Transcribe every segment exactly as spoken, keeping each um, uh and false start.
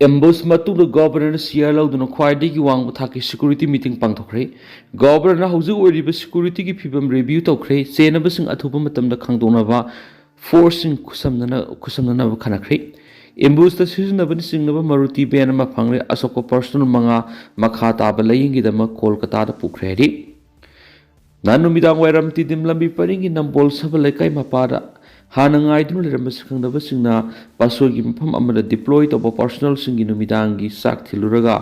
Ambush ꯃꯇꯨꯡꯗ ꯒꯣꯕꯔꯅꯔꯅ share ꯂꯧꯗꯨꯅ ꯈ꯭ꯋꯥꯏꯗꯒꯤ ꯋꯥꯡꯕ ꯊꯥꯛꯀꯤ ꯁꯦꯀ꯭ꯌꯨꯔꯤꯇꯤ ꯃꯤꯇꯤꯡ ꯄꯥꯡꯊꯣꯛꯈ꯭ꯔꯦ꯫ ꯒꯣꯕꯔꯅꯔꯅ ꯍꯧꯖꯤꯛ ꯑꯣꯏꯔꯤꯕ ꯁꯦꯀ꯭ꯌꯨꯔꯤꯇꯤꯒꯤ ꯐꯤꯕꯝ ꯔꯤꯚꯤꯌꯨ ꯇꯧꯈ꯭ꯔꯦ꯫ ꯆꯦꯟꯅꯕꯁꯤꯡ ꯑꯊꯨꯕ ꯃꯇꯝꯗ ꯈꯪꯗꯣꯛꯅꯕ ꯐꯣꯔꯁꯁꯤꯡ ꯈꯨꯠꯁꯝꯅꯅ-, ꯈꯨꯠꯁꯝꯅꯅꯕ ꯈꯟꯅꯈ꯭ꯔꯦ꯫ ꯑꯦꯝꯕꯨꯁꯇ ꯁꯤꯖꯤꯟꯅꯕꯅ ꯆꯤꯡꯅꯕ ꯃꯔꯨꯇꯤ ꯚꯦꯟ ꯑꯃ ꯐꯪꯂꯦ꯫ ꯑꯁꯣꯛꯄ ꯄꯔꯁꯣꯅꯦꯜ ꯃꯉꯥ ꯃꯈꯥ ꯇꯥꯕ ꯂꯥꯌꯦꯡꯒꯤꯗꯃꯛ ꯀꯣꯜꯀꯇꯥꯗ ꯄꯨꯈ꯭ꯔꯦ ꯍꯥꯏꯔꯤ꯫ ꯅꯍꯥꯟ ꯅꯨꯃꯤꯗꯥꯡ ꯋꯥꯏꯔꯝ ꯇꯤꯗꯤꯝ ꯂꯝꯕꯤ ꯄꯔꯤꯡꯒꯤ ꯅꯝꯕꯣꯜ ꯁꯕ ꯂꯩꯀꯥꯏ ꯃꯄꯥꯗ ꯍꯥꯟꯅ ꯉꯥꯏꯗꯨꯅ ꯂꯩꯔꯝꯕ ꯁꯛꯈꯪꯗꯕꯁꯤꯡꯅ ꯄꯥꯠꯁꯣꯏꯒꯤ ꯃꯐꯝ ꯑꯃꯗ ꯗꯤꯄ꯭ꯂꯣꯏ ꯇꯧꯕ ꯄꯔꯁꯣꯅꯦꯜꯁꯤꯡꯒꯤ ꯅꯨꯃꯤꯗꯥꯡꯒꯤ ꯆꯥꯛ ꯊꯤꯜꯂꯨꯔꯒ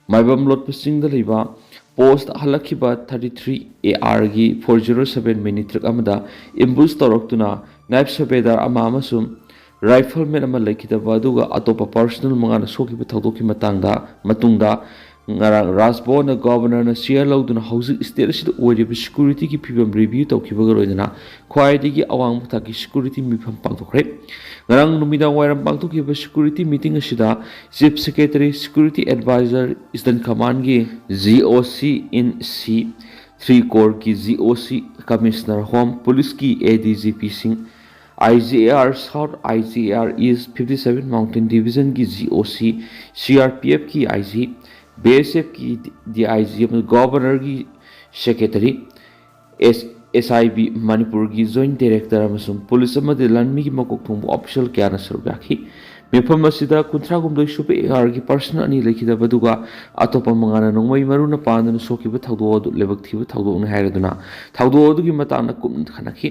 ꯃꯥꯏꯕꯝ ꯂꯣꯠꯄ ꯆꯤꯡꯗ ꯂꯩꯕ ꯄꯣꯁꯇ ꯍꯜꯂꯛꯈꯤꯕ ꯊꯥꯔꯇꯤ ꯊ꯭ꯔꯤ ꯑꯦ ꯑꯥꯔꯒꯤ ꯐꯣꯔ ꯖꯤꯔꯣ ꯁꯕꯦꯟ ꯃꯤꯅꯤ ꯇ꯭ꯔꯛ ꯑꯃꯗ ꯑꯦꯝꯕꯨꯁ ꯇꯧꯔꯛꯇꯨꯅ ꯅꯥꯏꯕ ꯁꯨꯕꯦꯗꯥꯔ ꯑꯃ ꯑꯃꯁꯨꯡ ꯔꯥꯏꯐꯜꯃꯦꯟ ꯑꯃ ꯂꯩꯈꯤꯗꯕ ꯑꯗꯨꯒ ꯑꯇꯣꯞꯄ ꯄꯔꯁꯣꯅꯦꯜ ꯃꯉꯥꯅ ꯁꯣꯛꯈꯤꯕ ꯊꯧꯗꯣꯛꯀꯤ ꯃꯇꯥꯡꯗ, ꯃꯇꯨꯡꯗ ꯉꯔꯥꯡ ꯔꯥꯖꯚꯕꯟꯅ ꯒꯣꯕꯔꯅꯔꯅ ꯁꯤꯌꯥꯔ ꯂꯧꯗꯨꯅ ꯍꯧꯖꯤꯛ ꯁ꯭ꯇꯦꯠ ꯑꯁꯤꯗ ꯑꯣꯏꯔꯤꯕ ꯁꯦꯀ꯭ꯌꯨꯔꯤꯇꯤꯒꯤ ꯐꯤꯕꯝ ꯔꯤꯚꯤꯌꯨ ꯇꯧꯈꯤꯕꯒ ꯂꯣꯏꯅꯅ ꯈ꯭ꯋꯥꯏꯗꯒꯤ ꯑꯋꯥꯡꯕ ꯊꯥꯛꯀꯤ ꯁꯦꯀ꯭ꯌꯨꯔꯤꯇꯤ ꯃꯤꯐꯝ ꯄꯥꯡꯊꯣꯛꯈ꯭ꯔꯦ꯫ ꯉꯔꯥꯡ ꯅꯨꯃꯤꯗꯥꯡ ꯋꯥꯏꯔꯝ ꯄꯥꯡꯊꯣꯛꯈꯤꯕ ꯁꯦꯀ꯭ꯌꯨꯔꯤꯇꯤ ꯃꯤꯇꯤꯡ ꯑꯁꯤꯗ chief secretary, security adviser, eastern ꯀꯃꯥꯟꯒꯤ ꯖꯤ ꯑꯣ ꯁꯤ ꯏꯟ ꯁꯤ, ꯊ꯭ꯔꯤ ꯀꯣꯔꯒꯤ ꯖꯤ ꯑꯣ ꯁꯤ, ꯀꯃꯤꯁꯅꯔ ꯍꯣꯝ ꯄꯨꯂꯤꯁꯀꯤ ꯑꯦ ꯗꯤ ꯖꯤ ꯄꯤꯁꯤꯡ, I G A R south, I G A R east, fifty seven mountain ꯗꯤꯚꯤꯖꯟꯒꯤ G O C, C R P ꯑꯦꯐꯀꯤ I G, B S ꯑꯦꯐꯀꯤ D I G ꯑꯃꯁꯨꯡ ꯒꯣꯕꯔꯅꯔꯒꯤ secretary, S, S I B ꯃꯅꯤꯄꯨꯔꯒꯤ joint director ꯑꯃꯁꯨꯡ police ꯑꯃꯗꯤ ꯂꯥꯟꯃꯤꯒꯤ ꯃꯀꯣꯛ ꯊꯣꯡꯕ ꯑꯣꯐꯤꯁꯤꯌꯦꯜ ꯀꯌꯥꯅ ꯁꯔꯨꯛ ꯌꯥꯈꯤ꯫ ꯃꯤꯐꯝ ꯑꯁꯤꯗ ꯀꯨꯟꯊ꯭ꯔꯥꯍꯨꯝꯗꯣꯏ ꯁꯨꯕ ꯑꯦ ꯑꯥꯔꯒꯤ ꯄꯔꯁꯅꯦꯜ ꯑꯅꯤ ꯂꯩꯈꯤꯗꯕ ꯑꯗꯨꯒ ꯑꯇꯣꯞꯄ ꯃꯉꯥꯅ ꯅꯣꯡꯃꯩ ꯃꯔꯨꯅ ꯄꯥꯟꯗꯨꯅ ꯁꯣꯛꯈꯤꯕ ꯊꯧꯗꯣꯛ ꯑꯗꯨ ꯂꯥꯏꯕꯛ ꯊꯤꯕ ꯊꯧꯗꯣꯛꯅꯤ ꯍꯥꯏꯔꯗꯨꯅ ꯊꯧꯗꯣꯛ ꯑꯗꯨꯒꯤ ꯃꯇꯥꯡꯗ ꯀꯨꯞꯅ ꯈꯟꯅꯈꯤ꯫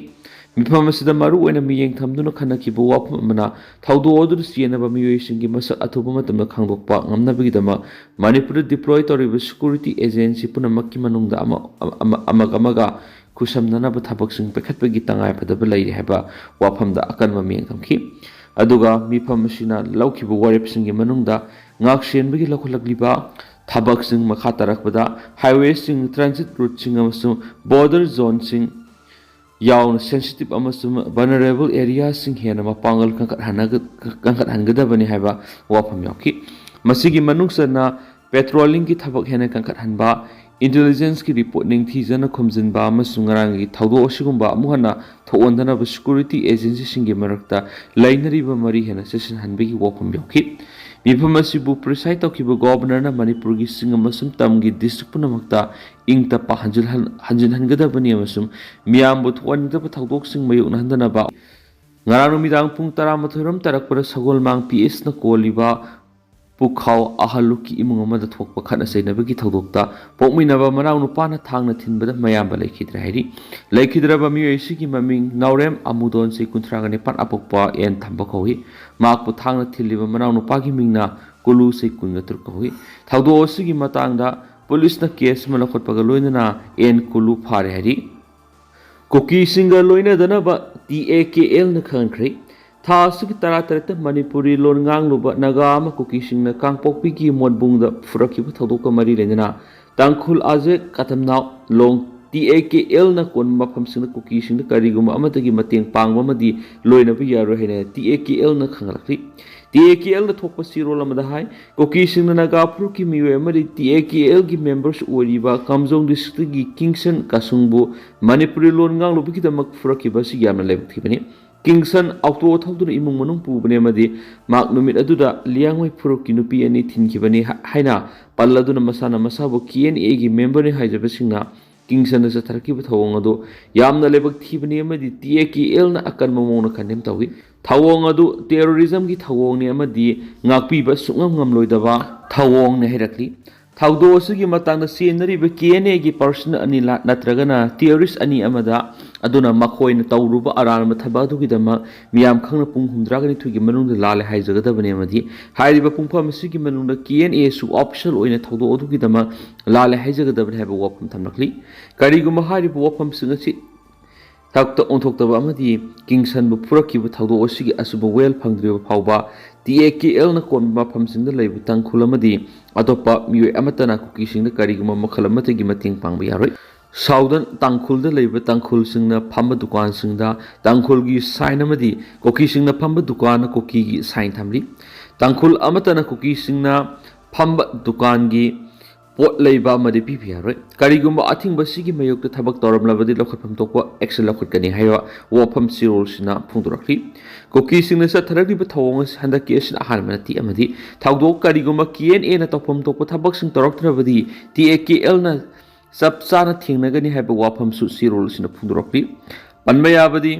ꯃꯤꯐꯝ ꯑꯁꯤꯗ ꯃꯔꯨꯑꯣꯏꯅ ꯃꯤꯠꯌꯦꯡ ꯊꯝꯗꯨꯅ ꯈꯟꯅꯈꯤꯕ ꯋꯥꯐꯝ ꯑꯃꯅ ꯊꯧꯗꯣꯛ ꯑꯗꯨꯗ ꯆꯦꯟꯅꯕ ꯃꯤꯑꯣꯏꯁꯤꯡꯒꯤ ꯃꯁꯛ ꯑꯊꯨꯕ ꯃꯇꯝꯗ ꯈꯪꯗꯣꯛꯄ ꯉꯝꯅꯕꯒꯤꯗꯃꯛ ꯃꯅꯤꯄꯨꯔꯗ ꯗꯤꯄ꯭ꯂꯣꯏ ꯇꯧꯔꯤꯕ ꯁꯦꯀ꯭ꯌꯨꯔꯤꯇꯤ ꯑꯦꯖꯦꯟꯁꯤ ꯄꯨꯝꯅꯃꯛꯀꯤ ꯃꯅꯨꯡꯗ ꯑꯃ-, ꯑꯃ-, ꯑꯃꯒ ꯑꯃꯒ ꯈꯨꯠꯁꯝꯅꯅꯕ ꯊꯕꯛꯁꯤꯡ ꯄꯥꯏꯈꯠꯄꯒꯤ ꯇꯉꯥꯏꯐꯗꯕ ꯂꯩꯔꯤ ꯍꯥꯏꯕ ꯋꯥꯐꯝꯗ ꯑꯀꯟꯕ ꯃꯤꯠꯌꯦꯡ ꯊꯝꯈꯤ꯫ ꯑꯗꯨꯒ ꯃꯤꯐꯝ ꯑꯁꯤꯅ ꯂꯧꯈꯤꯕ ꯋꯥꯔꯦꯞꯁꯤꯡꯒꯤ ꯃꯅꯨꯡꯗ ꯉꯥꯛꯁꯦꯟꯕꯒꯤ ꯂꯧꯈꯠꯂꯛꯂꯤꯕ ꯊꯕꯛꯁꯤꯡ ꯃꯈꯥ ꯇꯥꯔꯛꯄꯗ ꯍꯥꯏꯋꯦꯁꯤꯡ, ꯇ꯭ꯔꯥꯟꯖꯤꯠ ꯔꯨꯠꯁꯤꯡ ꯑꯃꯁꯨꯡ ꯕꯣꯔꯗꯔ ꯖꯣꯟꯁꯤꯡ ꯌꯥꯎꯅ ꯁꯦꯟꯁꯤꯇꯤꯚ ꯑꯃꯁꯨꯡ ꯚꯜꯅꯔꯦꯕꯜ ꯑꯦꯔꯤꯌꯥꯁꯤꯡ ꯍꯦꯟꯅ ꯃꯄꯥꯡꯒꯜ ꯀꯟꯈꯠꯍꯟꯅꯒ-, ꯀꯟꯈꯠꯍꯟꯒꯗꯕꯅꯤ ꯍꯥꯏꯕ ꯋꯥꯐꯝ ꯌꯥꯎꯈꯤ꯫ ꯃꯁꯤꯒꯤ ꯃꯅꯨꯡ ꯆꯟꯅ ꯄꯦꯇ꯭ꯔꯣꯂꯤꯡꯒꯤ ꯊꯕꯛ ꯍꯦꯟꯅ ꯀꯟꯈꯠꯍꯟꯕ, ꯏꯟꯇꯦꯂꯤꯖꯦꯟꯁꯀꯤ ꯔꯤꯄꯣꯔꯠ ꯅꯤꯡꯊꯤꯖꯅ ꯈꯣꯝꯖꯤꯟꯕ ꯑꯃꯁꯨꯡ ꯉꯔꯥꯡꯒꯤ ꯊꯧꯗꯣꯛ ꯑꯁꯤꯒꯨꯝꯕ ꯑꯃꯨꯛ ꯍꯟꯅ ꯊꯣꯛꯍꯟꯗꯅꯕ ꯁꯦꯀ꯭ꯌꯨꯔꯤꯇꯤ ꯑꯦꯖꯦꯟꯁꯤꯁꯤꯡꯒꯤ ꯃꯔꯛꯇ ꯂꯩꯅꯔꯤꯕ ꯃꯔꯤ ꯍꯦꯟꯅ ꯆꯦꯠꯁꯤꯟꯍꯟꯕꯒꯤ ꯋꯥꯐꯝ ꯌꯥꯎꯈꯤ꯫ ꯃꯤꯐꯝ ꯑꯁꯤꯕꯨ preside ꯇꯧꯈꯤꯕ Governorꯅ ꯃꯅꯤꯄꯨꯔꯒꯤ ꯆꯤꯡ ꯑꯃꯁꯨꯡ ꯇꯝꯒꯤ district ꯄꯨꯝꯅꯃꯛꯇ ꯏꯪ ꯇꯞꯄ ꯍꯟꯖꯤꯜꯍꯟ-, ꯍꯟꯖꯤꯟꯍꯟꯒꯗꯕꯅꯤ ꯑꯃꯁꯨꯡ ꯃꯤꯌꯥꯝꯕꯨ ꯊꯣꯛꯍꯟꯅꯤꯡꯗꯕ ꯊꯧꯗꯣꯛꯁꯤꯡ ꯃꯥꯌꯣꯛꯅꯍꯟꯗꯅꯕ꯫ ꯉꯔꯥꯡ ꯅꯨꯃꯤꯗꯥꯡ ꯄꯨꯡ ꯇꯔꯥꯃꯥꯊꯣꯏ ꯔꯣꯝ ꯇꯥꯔꯛꯄꯗ ꯁꯒꯣꯜꯃꯥꯡ PHꯅ ꯀꯣꯜꯂꯤꯕ ꯄꯨꯈꯥꯎ ꯑꯍꯜꯂꯨꯛꯀꯤ ꯏꯃꯨꯡ ꯑꯃꯗ ꯊꯣꯛꯄ ꯈꯠꯅ ꯆꯩꯅꯕꯒꯤ ꯊꯧꯗꯣꯛꯇ ꯄꯣꯛꯃꯤꯟꯅꯕ ꯃꯅꯥꯎꯅꯨꯄꯥꯅ ꯊꯥꯡꯅ ꯊꯤꯟꯕꯗ ꯃꯌꯥꯝꯕ ꯂꯩꯈꯤꯗ꯭ꯔꯦ ꯍꯥꯏꯔꯤ꯫ ꯂꯩꯈꯤꯗ꯭ꯔꯕ ꯃꯤꯑꯣꯏ ꯑꯁꯤꯒꯤ ꯃꯃꯤꯡ ꯅꯥꯎꯔꯦꯝ ꯑꯃꯨꯗꯣꯟ, ꯆꯍꯤ ꯀꯨꯟꯊ꯭ꯔꯥꯒ ꯅꯤꯄꯥꯟ, ꯑꯄꯣꯛꯄ ꯑꯦꯟ ꯊꯝꯕ ꯀꯧꯏ꯫ ꯃꯍꯥꯛꯄꯨ ꯊꯥꯡꯅ ꯊꯤꯜꯂꯤꯕ ꯃꯅꯥꯎꯅꯨꯄꯥꯒꯤ ꯃꯤꯡꯅ ꯀꯨꯂꯨ, ꯆꯍꯤ ꯀꯨꯟꯒ ꯇꯔꯨꯛ ꯀꯧꯏ꯫ ꯊꯧꯗꯣꯛ ꯑꯁꯤꯒꯤ ꯃꯇꯥꯡꯗ ꯄꯨꯂꯤꯁꯅ case ꯑꯃ ꯂꯧꯈꯠꯄꯒ ꯂꯣꯏꯅꯅ ꯑꯦꯟ ꯀꯨꯂꯨ ꯐꯥꯔꯦ ꯍꯥꯏꯔꯤ꯫ ꯀꯨꯀꯤꯁꯤꯡꯒ ꯂꯣꯏꯅꯗꯅꯕ TAKLꯅ ꯈꯪꯍꯟꯈ꯭ꯔꯦ꯫ ꯊꯥ ꯑꯁꯤꯒꯤ ꯇꯔꯥꯇꯔꯦꯠꯇ ꯃꯅꯤꯄꯨꯔꯤ ꯂꯣꯟ ꯉꯥꯡꯂꯨꯕ ꯅꯥꯒꯥ ꯑꯃ ꯀꯨꯀꯤꯁꯤꯡꯅ ꯀꯥꯡꯄꯣꯛꯄꯤꯒꯤ ꯃꯣꯠꯕꯨꯡꯗ ꯐꯨꯔꯛꯈꯤꯕ ꯊꯧꯗꯣꯛꯀ ꯃꯔꯤ ꯂꯩꯅꯅ ꯇꯥꯡꯈꯨꯜ ꯑꯖꯦꯛ ꯀꯇꯝꯅꯥꯎ ꯂꯣꯡ TAKLꯅ ꯀꯣꯟꯕ ꯃꯐꯝꯁꯤꯡꯗ ꯀꯨꯀꯤꯁꯤꯡꯗ ꯀꯔꯤꯒꯨꯝꯕ ꯑꯃꯠꯇꯒꯤ ꯃꯇꯦꯡ ꯄꯥꯡꯕ ꯑꯃꯗꯤ ꯂꯣꯏꯅꯕ ꯌꯥꯔꯣꯏ ꯍꯥꯏꯅ TAKLꯅ ꯈꯪꯍꯜꯂꯛꯂꯤ꯫ TAKLꯅ ꯊꯣꯛꯄ ꯆꯦꯔꯣꯜ ꯑꯃꯗ ꯍꯥꯏ, ꯀꯨꯀꯤꯁꯤꯡꯅ ꯅꯥꯒꯥ ꯐꯨꯔꯨꯞꯀꯤ ꯃꯤꯑꯣꯏ ꯑꯃꯗꯤ TAKLꯒꯤ members ꯑꯣꯏꯔꯤꯕ ꯀꯥꯝꯖꯣꯡ districtꯀꯤ ꯀꯤꯡꯁꯟ ꯀꯥꯁꯨꯡꯕꯨ ꯃꯅꯤꯄꯨꯔꯤ ꯂꯣꯟ ꯉꯥꯡꯂꯨꯕꯒꯤꯗꯃꯛ ꯐꯨꯔꯛꯈꯤꯕ ꯑꯁꯤ ꯌꯥꯝꯅ ꯂꯥꯏꯕꯛ ꯊꯤꯕꯅꯤ꯫ ꯀꯤꯡꯁꯟ auto ꯊꯧꯗꯨꯅ ꯏꯃꯨꯡ ꯃꯅꯨꯡ ꯄꯨꯕꯅꯤ ꯑꯃꯗꯤ ꯃꯍꯥꯛ ꯅꯨꯃꯤꯠ ꯑꯗꯨꯗ ꯂꯤꯌꯥꯡꯃꯩ ꯐꯨꯔꯨꯞꯀꯤ ꯅꯨꯄꯤ ꯑꯅꯤ ꯊꯤꯟꯈꯤꯕꯅꯤ ꯍꯥ-, ꯍꯥꯏꯅ ꯄꯜꯂꯗꯨꯅ ꯃꯁꯥꯅ ꯃꯁꯥꯕꯨ KNAꯒꯤ memberꯅꯤ ꯍꯥꯏꯖꯕꯁꯤꯡꯅ ꯀꯤꯡꯁꯟꯗ ꯆꯠꯊꯔꯛꯈꯤꯕ ꯊꯧꯑꯣꯡ ꯑꯗꯨ ꯌꯥꯝꯅ ꯂꯥꯏꯕꯛ ꯊꯤꯕꯅꯤ ꯑꯃꯗꯤ TAKLꯅ ꯑꯀꯟꯕ ꯃꯑꯣꯡꯗ condemn ꯇꯧꯏ꯫ ꯊꯧꯑꯣꯡ ꯑꯗꯨ terrorismꯒꯤ ꯊꯧꯑꯣꯡꯅꯤ ꯑꯃꯗꯤ ꯉꯥꯛꯄꯤꯕ ꯁꯨꯡꯉꯝ ꯉꯝꯂꯣꯏꯗꯕ ꯊꯧꯑꯣꯡꯅꯤ ꯍꯥꯏꯔꯛꯂꯤ꯫ ꯊꯧꯗꯣꯛ ꯑꯁꯤꯒꯤ ꯃꯇꯥꯡꯗ ꯆꯦꯟꯅꯔꯤꯕ KNAꯒꯤ personnel ꯑꯅꯤ ꯂꯥ-, ꯅꯠꯇ꯭ꯔꯒꯅ terrorist ꯑꯅꯤ ꯑꯃꯗ, ꯑꯗꯨꯅ ꯃꯈꯣꯏꯅ ꯇꯧꯔꯨꯕ ꯑꯔꯥꯟꯕ ꯊꯕꯛ ꯑꯗꯨꯒꯤꯗꯃꯛ ꯃꯤꯌꯥꯝ ꯈꯪꯅ ꯄꯨꯡ ꯍꯨꯝꯐꯨꯇꯔꯥꯒ ꯅꯤꯊꯣꯏꯒꯤ ꯃꯅꯨꯡꯗ ꯂꯥꯜꯂꯦ ꯍꯥꯏꯖꯒꯗꯕꯅꯤ ꯑꯃꯗꯤ ꯍꯥꯏꯔꯤꯕ ꯄꯨꯡꯐꯝ ꯑꯁꯤꯒꯤ ꯃꯅꯨꯡꯗ KNAꯁꯨ official ꯑꯣꯏꯅ ꯊꯧꯗꯣꯛ ꯑꯗꯨꯒꯤꯗꯃꯛ ꯂꯥꯜꯂꯦ ꯍꯥꯏꯖꯒꯗꯕꯅꯤ ꯍꯥꯏꯕ ꯋꯥꯐꯝ ꯊꯝꯂꯛꯂꯤ꯫ ꯀꯔꯤꯒꯨꯝꯕ ꯍꯥꯏꯔꯤꯕ ꯋꯥꯐꯝꯁꯤꯡ ꯑꯁꯤ ꯊꯛꯇ ꯑꯣꯟꯊꯣꯛꯇꯕ ꯑꯃꯗꯤ ꯀꯤꯡꯁꯟꯕꯨ ꯐꯨꯔꯛꯈꯤꯕ ꯊꯧꯗꯣꯛ ꯑꯁꯤꯒꯤ ꯑꯆꯨꯝꯕ ꯋꯥꯌꯦꯜ ꯐꯪꯗ꯭ꯔꯤꯕ ꯐꯥꯎꯕ TAKLꯅ ꯀꯣꯟꯕ ꯃꯐꯝꯁꯤꯡꯗ ꯂꯩꯕ ꯇꯥꯡꯈꯨꯜ ꯑꯃꯗꯤ ꯑꯇꯣꯞꯄ ꯃꯤꯑꯣꯏ ꯑꯃꯠꯇꯅ ꯀꯨꯀꯤꯁꯤꯡꯗ ꯀꯔꯤꯒꯨꯝꯕ ꯃꯈꯜ ꯑꯃꯠꯇꯒꯤ ꯃꯇꯦꯡ ꯄꯥꯡꯕ ꯌꯥꯔꯣꯏ꯫ Southern ꯇꯥꯡꯈꯨꯜꯗ ꯂꯩꯕ ꯇꯥꯡꯈꯨꯜꯁꯤꯡꯅ ꯐꯝꯕ ꯗꯨꯀꯥꯟꯁꯤꯡꯗ ꯇꯥꯡꯈꯨꯜꯒꯤ sign ꯑꯃꯗꯤ ꯀꯨꯀꯤꯁꯤꯡꯅ ꯐꯝꯕ ꯗꯨꯀꯥꯟꯗ ꯀꯨꯀꯤꯒꯤ sign ꯊꯝꯂꯤ꯫ ꯇꯥꯡꯈꯨꯜ ꯑꯃꯠꯇꯅ ꯀꯨꯀꯤꯁꯤꯡꯅ ꯐꯝꯕ ꯗꯨꯀꯥꯟꯒꯤ ꯄꯣꯠ ꯂꯩꯕ ꯑꯃꯗꯤ ꯄꯤꯕ ꯌꯥꯔꯣꯏ꯫ ꯀꯔꯤꯒꯨꯝꯕ ꯑꯊꯤꯡꯕꯁꯤꯒꯤ ꯃꯥꯌꯣꯛꯇ ꯊꯕꯛ ꯇꯧꯔꯝꯂꯕꯗꯤ ꯂꯧꯈꯠꯐꯝ ꯊꯣꯛꯄ action ꯂꯧꯈꯠꯀꯅꯤ ꯍꯥꯏꯕ ꯋꯥꯐꯝ ꯁꯤꯔꯣꯜꯁꯤꯅ ꯐꯣꯡꯗꯣꯔꯛꯂꯤ꯫ ꯀꯨꯀꯤꯁꯤꯡꯅ ꯆꯠꯊꯔꯛꯂꯤꯕ ꯊꯧꯑꯣꯡ ꯑꯁꯤ ꯍꯟꯗꯛꯀꯤ ꯑꯁꯤꯅ ꯑꯍꯥꯟꯕ ꯅꯠꯇꯦ ꯑꯃꯗꯤ ꯊꯧꯗꯣꯛ ꯀꯔꯤꯒꯨꯝꯕ KNAꯅ ꯇꯧꯐꯝ ꯊꯣꯛꯄ ꯊꯕꯛꯁꯤꯡ ꯇꯧꯔꯛꯇ꯭ꯔꯕꯗꯤ TAKLꯅ ꯆꯞ ꯆꯥꯅ ꯊꯦꯡꯅꯒꯅꯤ ꯍꯥꯏꯕ ꯋꯥꯐꯝꯁꯨ ꯁꯤꯔꯣꯜ ꯑꯁꯤꯅ ꯐꯣꯡꯗꯣꯔꯛꯂꯤ꯫ ꯄꯟꯕ ꯌꯥꯕꯗꯤ,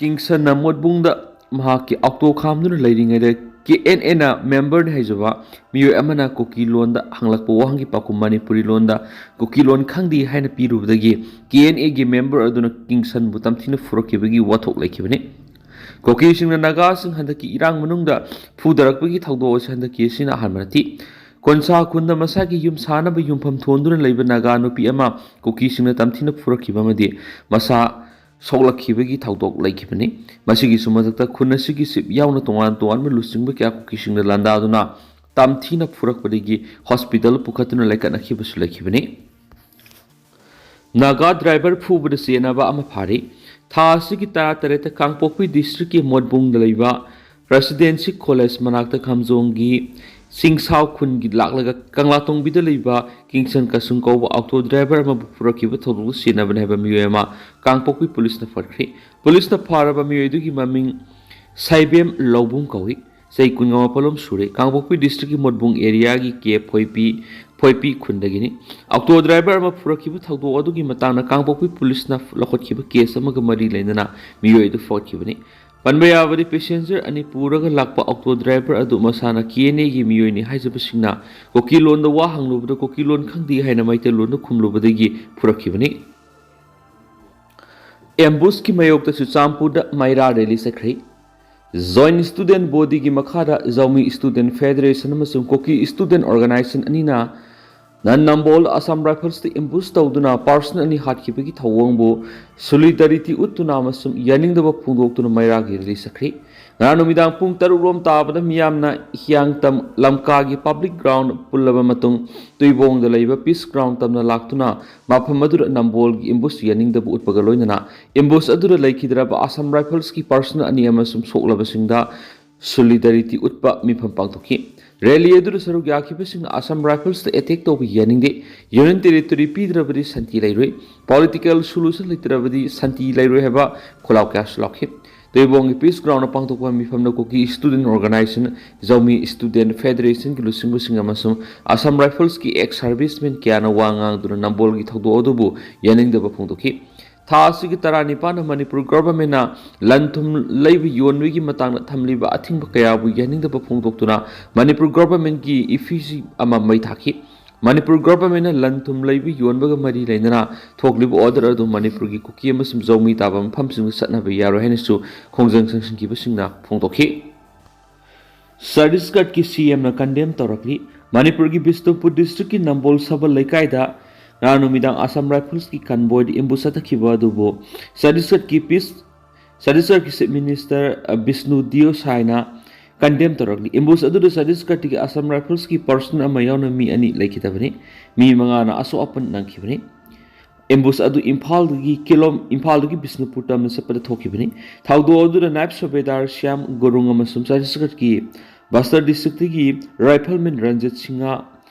ꯀꯤꯡꯁꯟꯅ ꯃꯣꯠꯕꯨꯡꯗ ꯃꯍꯥꯛꯀꯤ ꯑꯣꯛꯇꯣ ꯈꯥꯝꯗꯨꯅ ꯂꯩꯔꯤꯉꯩꯗ KNAꯅ memberꯅꯤ ꯍꯥꯏꯖꯕ ꯃꯤꯑꯣꯏ ꯑꯃꯅ ꯀꯨꯀꯤ ꯂꯣꯟꯗ ꯍꯪꯂꯛꯄ ꯋꯥꯍꯪꯒꯤ ꯄꯥꯎꯈꯨꯝ ꯃꯅꯤꯄꯨꯔꯤ ꯂꯣꯟꯗ ꯀꯨꯀꯤ ꯂꯣꯟ ꯈꯪꯗꯦ ꯍꯥꯏꯅ ꯄꯤꯔꯨꯕꯗꯒꯤ KNAꯒꯤ member ꯑꯗꯨꯅ ꯀꯤꯡꯁꯟꯕꯨ ꯇꯝꯊꯤꯅ ꯐꯨꯔꯛꯈꯤꯕꯒꯤ ꯋꯥꯊꯣꯛ ꯂꯩꯈꯤꯕꯅꯤ꯫ ꯀꯨꯀꯤꯁꯤꯡꯅ ꯅꯥꯒꯥꯁꯤꯡ ꯍꯟꯗꯛꯀꯤ ꯏꯔꯥꯡ ꯃꯅꯨꯡꯗ ꯐꯨꯗꯔꯛꯄꯒꯤ ꯊꯧꯗꯣꯛ ꯑꯁꯤ ꯍꯟꯗꯛꯀꯤ ꯑꯁꯤꯅ ꯑꯍꯥꯟꯕ ꯅꯠꯇꯦ꯫ ꯀꯣꯟꯁꯥ ꯈꯨꯟꯗ ꯃꯁꯥꯒꯤ ꯌꯨꯝ ꯁꯥꯅꯕ ꯌꯨꯝꯐꯝ ꯊꯣꯟꯗꯨꯅ ꯂꯩꯕ ꯅꯥꯒꯥ ꯅꯨꯄꯤ ꯑꯃ ꯀꯨꯀꯤꯁꯤꯡꯅ ꯇꯝꯊꯤꯅ ꯐꯨꯔꯛꯈꯤꯕ ꯑꯃꯗꯤ ꯃꯁꯥ ꯁꯣꯛꯂꯛꯈꯤꯕꯒꯤ ꯊꯧꯗꯣꯛ ꯂꯩꯈꯤꯕꯅꯤ꯫ ꯃꯁꯤꯒꯤꯁꯨ ꯃꯊꯛꯇ ꯈꯨꯟ ꯑꯁꯤꯒꯤ ꯆꯤꯞ ꯌꯥꯎꯅ ꯇꯣꯉꯥꯟ ꯇꯣꯉꯥꯟꯕ ꯂꯨꯆꯤꯡꯕ ꯀꯌꯥ ꯀꯨꯀꯤꯁꯤꯡꯅ ꯂꯥꯟꯗꯥꯗꯨꯅ ꯇꯝꯊꯤꯅ ꯐꯨꯔꯛꯄꯗꯒꯤ ꯍꯣꯁꯄꯤꯇꯥꯜ ꯄꯨꯈꯠꯇꯨꯅ ꯂꯥꯏꯀꯠꯅꯈꯤꯕꯁꯨ ꯂꯩꯈꯤꯕꯅꯤ꯫ ꯅꯥꯒꯥ ꯗ꯭ꯔꯥꯏꯚꯔ ꯐꯨꯕꯗ ꯆꯦꯟꯅꯕ ꯑꯃ ꯐꯥꯔꯤ꯫ ꯊꯥ ꯑꯁꯤꯒꯤ ꯇꯔꯥꯇꯔꯦꯠꯇ ꯀꯥꯡꯄꯣꯛꯄꯤ ꯗꯤꯁꯇ꯭ꯔꯤꯛꯀꯤ ꯃꯣꯠꯕꯨꯡꯗ ꯂꯩꯕ ꯔꯦꯁꯤꯗꯦꯟꯁꯤ ꯀꯣꯂꯦꯖ ꯃꯅꯥꯛꯇ ꯈꯥꯝꯖꯣꯡꯒꯤ ꯆꯤꯡꯁꯥꯎ ꯈꯨꯟꯒꯤ ꯂꯥꯛꯂꯒ ꯀꯪꯂꯥꯇꯣꯡꯕꯤꯗ ꯂꯩꯕ ꯀꯤꯡꯁꯟ ꯀꯁꯨꯡ ꯀꯧꯕ ꯑꯣꯛꯇꯣ ꯗ꯭ꯔꯥꯏꯚꯔ ꯑꯃꯕꯨ ꯐꯨꯔꯛꯈꯤꯕ ꯊꯧꯗꯣꯛꯇ ꯆꯦꯟꯅꯕꯅꯤ ꯍꯥꯏꯕ ꯃꯤꯑꯣꯏ ꯑꯃ ꯀꯥꯡꯄꯣꯛꯄꯤ ꯄꯨꯂꯤꯁꯅ ꯐꯥꯈ꯭ꯔꯦ꯫ ꯄꯨꯂꯤꯁꯅ ꯐꯥꯔꯕ ꯃꯤꯑꯣꯏ ꯑꯗꯨꯒꯤ ꯃꯃꯤꯡ ꯁꯥꯏꯕꯦꯝ ꯂꯧꯕꯨꯡ ꯀꯧꯏ꯫ ꯆꯍꯤ ꯀꯨꯟꯒ ꯃꯥꯄꯜꯂꯣꯝ ꯁꯨꯔꯦ꯫ ꯀꯥꯡꯄꯣꯛꯄꯤ ꯗꯤꯁꯇ꯭ꯔꯤꯛꯀꯤ ꯃꯣꯠꯕꯨꯡ ꯑꯦꯔꯤꯌꯥꯒꯤ ꯀꯦ ꯐꯣꯏꯄꯤ, ꯐꯣꯏꯄꯤ ꯈꯨꯟꯗꯒꯤꯅꯤ꯫ ꯑꯣꯛꯇꯣ ꯗ꯭ꯔꯥꯏꯚꯔ ꯑꯃ ꯐꯨꯔꯛꯈꯤꯕ ꯊꯧꯗꯣꯛ ꯑꯗꯨꯒꯤ ꯃꯇꯥꯡꯗ ꯀꯥꯡꯄꯣꯛꯄꯤ ꯄꯨꯂꯤꯁꯅ ꯂꯧꯈꯠꯈꯤꯕ ꯀꯦꯁ ꯑꯃꯒ ꯃꯔꯤ ꯂꯩꯅꯅ ꯃꯤꯑꯣꯏ ꯑꯗꯨ ꯐꯥꯈꯤꯕꯅꯤ꯫ ꯄꯟꯕ ꯌꯥꯕꯗꯤ, ꯄꯦꯁꯦꯟꯖꯔ ꯑꯅꯤ ꯄꯨꯔꯒ ꯂꯥꯛꯄ ꯑꯣꯛꯇꯣ ꯗ꯭ꯔꯥꯏꯚꯔ ꯑꯗꯨ ꯃꯁꯥꯅ KNAꯒꯤ ꯃꯤꯑꯣꯏꯅꯤ ꯍꯥꯏꯖꯕꯁꯤꯡꯅ ꯀꯨꯀꯤ ꯂꯣꯟꯗ ꯋꯥ ꯍꯪꯂꯨꯕꯗ ꯀꯨꯀꯤ ꯂꯣꯟ ꯈꯪꯗꯦ ꯍꯥꯏꯅ ꯃꯩꯇꯩꯂꯣꯟꯗ ꯈꯨꯝꯂꯨꯕꯗꯒꯤ ꯐꯨꯔꯛꯈꯤꯕꯅꯤ꯫ ꯑꯦꯝꯕꯨꯁꯀꯤ ꯃꯥꯌꯣꯛꯇ ꯆꯨꯔꯆꯥꯟꯄꯨꯔꯗ ꯃꯩꯔꯥ ꯔꯦꯂꯤ ꯆꯠꯈ꯭ꯔꯦ꯫ ꯖꯣꯏꯟ ꯁ꯭ꯇꯨꯗꯦꯟ ꯕꯣꯗꯤꯒꯤ ꯃꯈꯥꯗ ꯖꯥꯎꯃꯤ ꯁ꯭ꯇꯨꯗꯦꯟ ꯐꯦꯗꯔꯦꯁꯟ ꯑꯃꯁꯨꯡ ꯀꯨꯀꯤ ꯁ꯭ꯇꯨꯗꯦꯟ ꯑꯣꯔꯒꯅꯥꯏꯖꯦꯁꯟ ꯑꯅꯤꯅ ꯅꯟ ꯅꯝꯕꯣꯜ ꯑꯁꯥꯝ ꯔꯥꯏꯐꯜꯁꯇ ꯑꯦꯝꯕꯨꯁ ꯇꯧꯗꯨꯅ ꯄꯥꯔꯁꯟ ꯑꯅꯤ ꯍꯥꯠꯈꯤꯕꯒꯤ ꯊꯧꯑꯣꯡꯕꯨ ꯁꯣꯂꯤꯗꯥꯔꯤꯇꯤ ꯎꯠꯇꯨꯅ ꯑꯃꯁꯨꯡ ꯌꯥꯅꯤꯡꯗꯕ ꯐꯣꯡꯗꯣꯛꯇꯨꯅ ꯃꯩꯔꯥꯒꯤ ꯔꯦꯂꯤ ꯆꯠꯈ꯭ꯔꯦ꯫ ꯉꯔꯥꯡ ꯅꯨꯃꯤꯗꯥꯡ ꯄꯨꯡ ꯇꯔꯨꯛ ꯔꯣꯝ ꯇꯥꯕꯗ ꯃꯤꯌꯥꯝꯅ ꯍꯤꯌꯥꯡꯇꯝ ꯂꯝꯀꯥꯒꯤ ꯄꯕ꯭ꯂꯤꯛ ꯒ꯭ꯔꯥꯎꯟ ꯄꯨꯜꯂꯕ ꯃꯇꯨꯡ ꯇꯨꯏꯕꯣꯡꯗ ꯂꯩꯕ ꯄꯤꯁ ꯒ꯭ꯔꯥꯎꯟ ꯇꯝꯅ ꯂꯥꯛꯇꯨꯅ ꯃꯐꯝ ꯑꯗꯨꯗ ꯅꯝꯕꯣꯜꯒꯤ ꯑꯦꯝꯕꯨꯁ ꯌꯥꯅꯤꯡꯗꯕ ꯎꯠꯄꯒ ꯂꯣꯏꯅꯅ ꯑꯦꯝꯕꯨꯁ ꯑꯗꯨꯗ ꯂꯩꯈꯤꯗ꯭ꯔꯕ ꯑꯁꯥꯝ ꯔꯥꯏꯐꯜꯁꯀꯤ ꯄꯥꯔꯁꯟ ꯑꯅꯤ ꯑꯃꯁꯨꯡ ꯁꯣꯛꯂꯕꯁꯤꯡꯗ ꯁꯣꯂꯤꯗꯥꯔꯤꯇꯤ ꯎꯠꯄ ꯃꯤꯐꯝ ꯄꯥꯡꯊꯣꯛꯈꯤ꯫ ꯔꯦꯂꯤ ꯑꯗꯨꯗ ꯁꯔꯨꯛ ꯌꯥꯈꯤꯕꯁꯤꯡꯅ ꯑꯁꯥꯝ ꯔꯥꯏꯐꯜꯁꯇ ꯑꯦꯇꯦꯛ ꯇꯧꯕ ꯌꯥꯅꯤꯡꯗꯦ, ꯌꯨꯅꯤꯌꯟ ꯇꯦꯔꯤꯇꯣꯔꯤ ꯄꯤꯗ꯭ꯔꯕꯗꯤ ꯁꯥꯟꯇꯤ ꯂꯩꯔꯣꯏ, ꯄꯣꯂꯤꯇꯤꯀꯦꯜ ꯁꯣꯂꯨꯁꯟ ꯂꯩꯇ꯭ꯔꯕꯗꯤ ꯁꯥꯟꯇꯤ ꯂꯩꯔꯣꯏ ꯍꯥꯏꯕ ꯈꯣꯜꯂꯥꯎ ꯀꯌꯥꯁꯨ ꯂꯥꯎꯈꯤ꯫ ꯇꯨꯏꯕꯣꯡꯒꯤ ꯄꯤꯁ ꯒ꯭ꯔꯥꯎꯟꯗ ꯄꯥꯡꯊꯣꯛꯄ ꯃꯤꯐꯝꯗ ꯀꯨꯀꯤ ꯁ꯭ꯇꯨꯗꯦꯟꯠ ꯑꯣꯔꯒꯅꯥꯏꯖꯦꯁꯟ, ꯖꯧꯃꯤ ꯁ꯭ꯇꯨꯗꯦꯟꯠ ꯐꯦꯗꯔꯦꯁꯟꯒꯤ ꯂꯨꯆꯤꯡꯕꯁꯤꯡ ꯑꯃꯁꯨꯡ ꯑꯁꯥꯝ ꯔꯥꯏꯐꯜꯁꯀꯤ ꯑꯦꯛꯁ ꯁꯥꯔꯚꯤꯁꯃꯦꯟ ꯀꯌꯥꯅ ꯋꯥ ꯉꯥꯡꯗꯨꯅ ꯅꯝꯕꯣꯜꯒꯤ ꯊꯧꯗꯣꯛ ꯑꯗꯨꯕꯨ ꯌꯥꯅꯤꯡꯗꯕ ꯐꯣꯡꯗꯣꯛꯈꯤ꯫ ꯊꯥ ꯑꯁꯤꯒꯤ ꯇꯔꯥꯅꯤꯄꯥꯟꯗ ꯃꯅꯤꯄꯨꯔ ꯒꯚꯔꯟꯃꯦꯟꯠꯅ ꯂꯟ ꯊꯨꯝ ꯂꯩꯕ ꯌꯣꯟꯕꯒꯤ ꯃꯇꯥꯡꯗ ꯊꯝꯂꯤꯕ ꯑꯊꯤꯡꯕ ꯀꯌꯥꯕꯨ ꯌꯥꯅꯤꯡꯗꯕ ꯐꯣꯡꯗꯣꯛꯇꯨꯅ ꯃꯅꯤꯄꯨꯔ ꯒꯚꯔꯟꯃꯦꯟꯠꯀꯤ ꯏꯐꯤꯁꯤ ꯑꯃ ꯃꯩ ꯊꯥꯈꯤ꯫ ꯃꯅꯤꯄꯨꯔ ꯒꯚꯔꯟꯃꯦꯟꯠꯅ ꯂꯟ ꯊꯨꯝ ꯂꯩꯕ ꯌꯣꯟꯕꯒ ꯃꯔꯤ ꯂꯩꯅꯅ ꯊꯣꯛꯂꯤꯕ ꯑꯣꯔꯗꯔ ꯑꯗꯨ ꯃꯅꯤꯄꯨꯔꯒꯤ ꯀꯨꯀꯤ ꯑꯃꯁꯨꯡ ꯖꯧꯃꯤ ꯇꯥꯕ ꯃꯐꯝꯁꯤꯡꯗ ꯆꯠꯅꯕ ꯌꯥꯔꯣꯏ ꯍꯥꯏꯅꯁꯨ ꯈꯣꯡꯖꯪ ꯆꯪꯁꯤꯟꯈꯤꯕꯁꯤꯡꯅ ꯐꯣꯡꯗꯣꯛꯈꯤ꯫ ꯆꯇꯤꯁꯒꯔꯒꯤ ꯁꯤ ꯑꯦꯝꯅ ꯀꯟꯗꯦꯝ ꯇꯧꯔꯛꯂꯤ꯫ ꯃꯅꯤꯄꯨꯔꯒꯤ ꯕꯤꯁꯅꯨꯄꯨꯔ ꯗꯤꯁꯇ꯭ꯔꯤꯛꯀꯤ ꯅꯝꯕꯣꯜ ꯁꯕꯜ ꯂꯩꯀꯥꯏꯗ ꯉꯔꯥꯡ ꯅꯨꯃꯤꯗꯥꯡ ꯑꯁꯥꯝ ꯔꯥꯏꯐꯜꯁꯀꯤ ꯀꯟꯕꯣꯏꯗ ꯑꯦꯝꯕꯨꯁ ꯆꯠꯊꯈꯤꯕ ꯑꯗꯨꯕꯨ ꯆꯇꯤꯁꯒꯔꯒꯤ ꯄꯤꯁ, ꯆꯇꯤꯁꯒꯔꯒꯤ ꯆꯤꯐ ꯃꯤꯅꯤꯁꯇꯔ, ꯑ, ꯕꯤꯁꯅꯨ ꯗꯤꯑꯣ ꯁꯥꯏꯅ ꯀꯟꯗꯦꯝ ꯇꯧꯔꯛꯂꯤ꯫ ꯑꯦꯝꯕꯨꯁ ꯑꯗꯨꯗ ꯆꯇꯤꯁꯒꯔꯒꯤ ꯑꯁꯥꯝ ꯔꯥꯏꯐꯜꯁꯀꯤ ꯄꯔꯁꯅꯦꯜ ꯑꯃ ꯌꯥꯎꯅ ꯃꯤ ꯑꯅꯤ ꯂꯩꯈꯤꯗꯕꯅꯤ꯫ ꯃꯤ ꯃꯉꯥꯅ ꯑꯁꯣꯛ ꯑꯄꯟ ꯅꯪꯈꯤꯕꯅꯤ꯫ ꯑꯦꯝꯕꯨꯁ ꯑꯗꯨ ꯏꯝꯐꯥꯜꯗꯒꯤ ꯀꯤꯂꯣꯝ-, ꯏꯝꯐꯥꯜꯗꯒꯤ ꯕꯤꯁꯅꯨꯄꯨꯔ ꯇꯝꯅ ꯆꯠꯄꯗ ꯊꯣꯛꯈꯤꯕꯅꯤ꯫ ꯊꯧꯗꯣꯛ ꯑꯗꯨꯗ ꯅꯥꯏꯕ ꯁꯨꯕꯦꯗꯥꯔ ꯁ꯭ꯌꯥꯝ ꯒꯨꯔꯨꯡ ꯑꯃꯁꯨꯡ ꯆꯇꯤꯁꯒꯔꯒꯤ ꯕꯁꯇꯔ ꯗꯤꯁꯇ꯭ꯔꯤꯛꯇꯒꯤ ꯔꯥꯏꯐꯜꯃꯦꯟ ꯔꯟꯖꯤꯠ ꯁꯤꯡꯍ